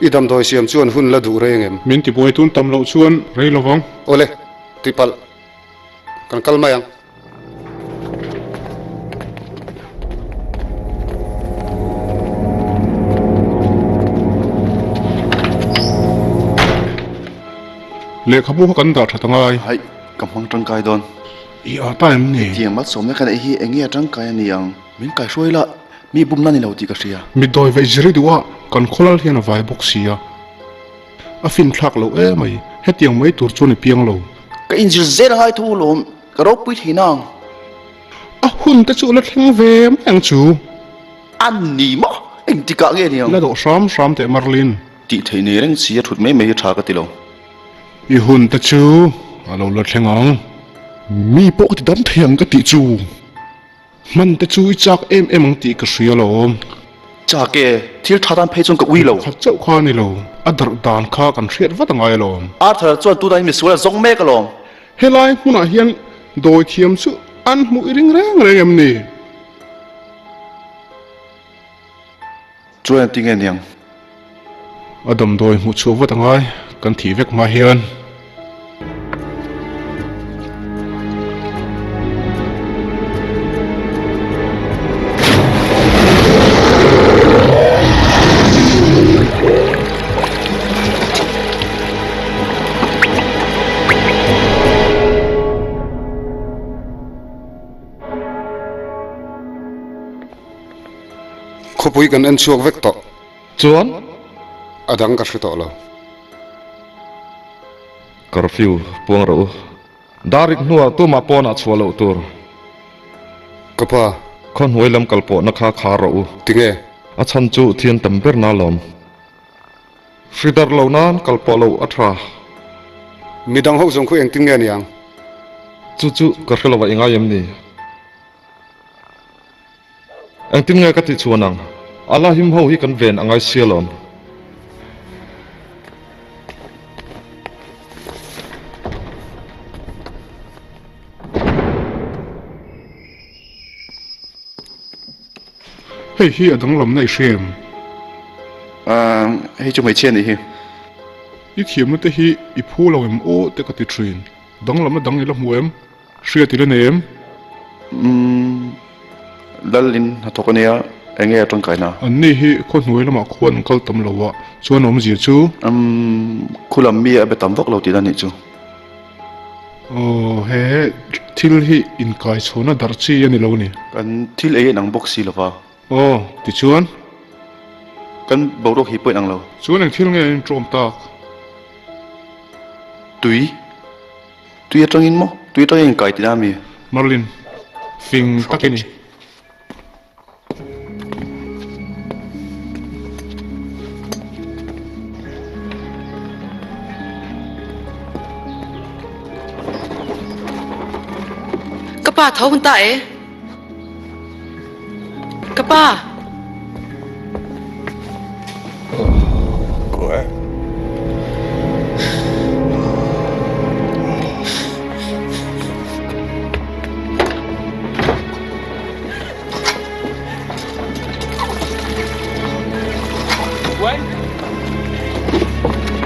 I damdawi siam chuan hun la duh reng em? Min tibuai tun tam loh chuan rei lo vang. Awle, tipalh. Kan kal mai ang. Lehkhabu kha kan dah that angai. Haih, ka hmang tangkai dawn. I a ta em ni? Hetiang malsawmna ka neih hi eng nge a tangkai a ni ang? Min kaihruai lah, mi bumna ni lo tih ka hria. Mitdawi vaih zir i duh a, kan khawlal hian a vai bawk si a. A finthlak loh emai, hetiang mai tur chuan i piang lo. Ka inzir zel angai tho alawm, ka ropui thei nang. A hun te chu la thleng ve mai ang chu. A ni maw? Engtikah nge ni ang? La dawh hram hram teh Marlin. Tih theih nei reng si a thut mai mai hi tha ka ti lo. I hun te chu a lo la thleng ang. Mi pawh ka ti dam thei ang ka tih chu. Hman te chu i chak em em ang tih ka hria alawm. Chak e, thil tha tan phei chuan ka ui lo. Khat chauh kha a ni lo, a darh dan kha kan hriat vat angai alawm. Arthur chuan tunah hian misual a zawng mek alawm. Helai hmunah hian dawi thiam chu an hmuh i ring reng reng em ni? Chuan engtin nge niang? A damdawi hmuh chhuah vat angai, kan thih vek hma hian. Khawpui kan en chhuak vek tawh. Chuan? A dang ka hre tawh lo. Curfew puang rawh u. Darik hnuah tumah pawnah chhuah loh tur. Ka pa. Khaw hnuai lam kal pawhna kha khar rawh u. Tinge? A chhan chu thian tam ber na lawm. Hri darh loh nan kal pawh loh a tha. Midang ho zawng khu engtin nge niang? Chu chu ka hre lo a i ngai em ni? Engtin nge ka tih chhuan ang? Alahim ho hi kan ven a ngai sia lawm. Hei hi a danglamna i hre em? Hei chu hmeichhia nih hi. I thiamna te hi i phu lo em aw te ka ti thin. Danglamna dang i la hmu em? Hriat i la nei em? Umm, Lal in hnathawk a nia, eng nge a tangkaina? Anni hi khaw hnuai lamah khuan an kal tam lo a, chuan awmzia chu? Umm, khu lam mi a be tam vak lo tihna nih chu. Aw, he thil hi inkai chhuahna darh chi a ni lo ni. Kan thil ei a inang bawk si lo va. Aw, tichuan? Kan boruak hi pawh a inang lo. Chuan eng thil nge an inṭawm tak? Tui. Tui atangin maw? Tui atangin inkai tihna a mi? Merlin, fing tak i ni. Ka pa tho hun ta e. Ka pa. Gwen!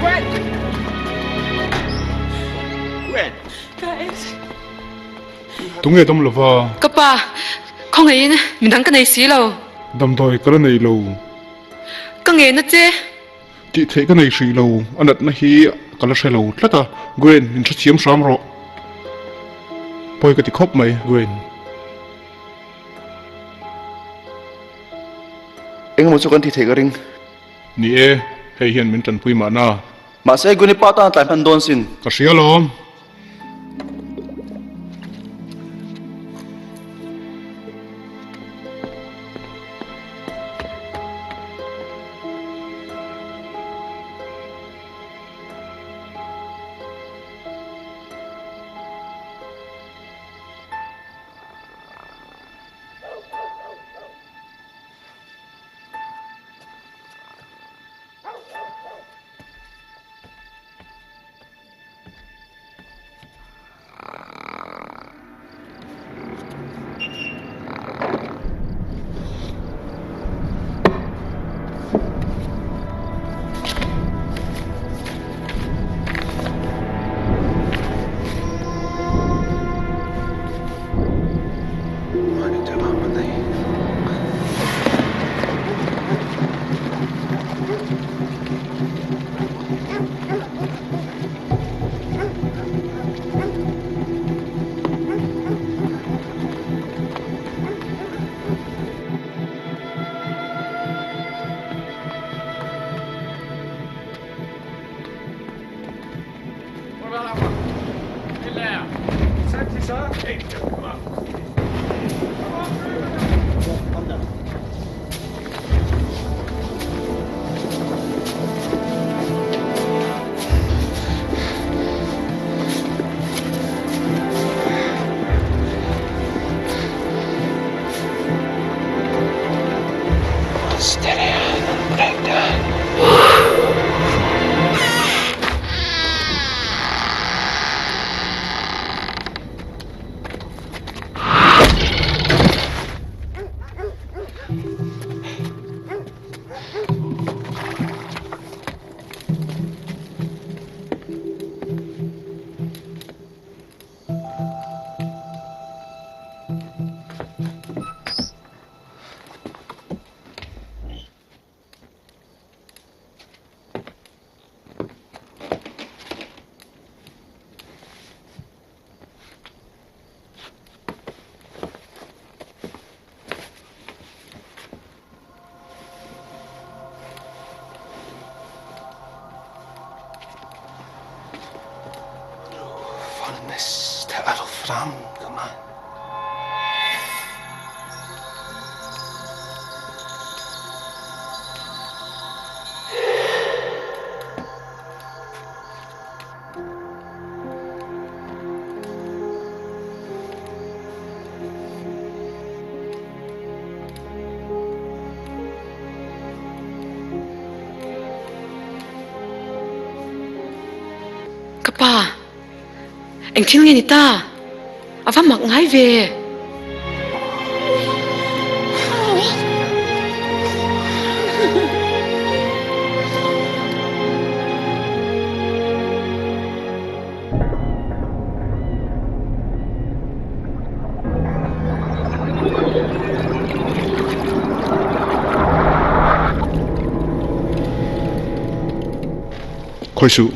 Gwen! Gwen! Tunge dam lova? Ka pa, khawngaihin midang ka nei si lo. Damdawi ka la nei lo. Ka ngen a che. Tih theih ka nei hrih lo, a natna hi ka la hre lo tlat a. Gwen, min hrethiam hram rawh. Pawi ka ti khawp mai, Gwen. Engemaw chu kan ti theih ka ring. Ni e, hei hian min tanpui mahna. Mahse, Gwen i pa tan a tlai hman dawn sin. Ka hria lawm. Ka pa, eng thil nge ni ta? A va mak ngai ve. Khawi suh,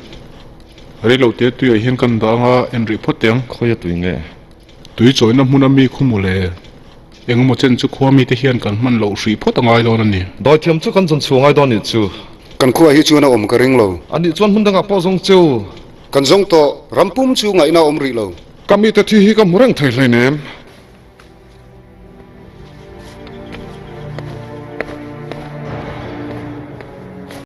reilo te tuiah hian kan dah anga en rih phawt teh ang. Khawi a tui nge? Tui chawina hmuna mi khu mu le engemaw chen chu khua mite hian kan hman loh hrih phawt a ngai dawn a ni. Dawithiam chu kan zawn chhuah ngai dawn nih chu. Kan khuaah hi chuan a awm ka ring lo. A nih chuan hmun dangah pawh zawng chu. Kan zawng tawh, ram pum chu ngaihna a awm rih lo. Ka mite thi hi ka hmu reng thei hleinem.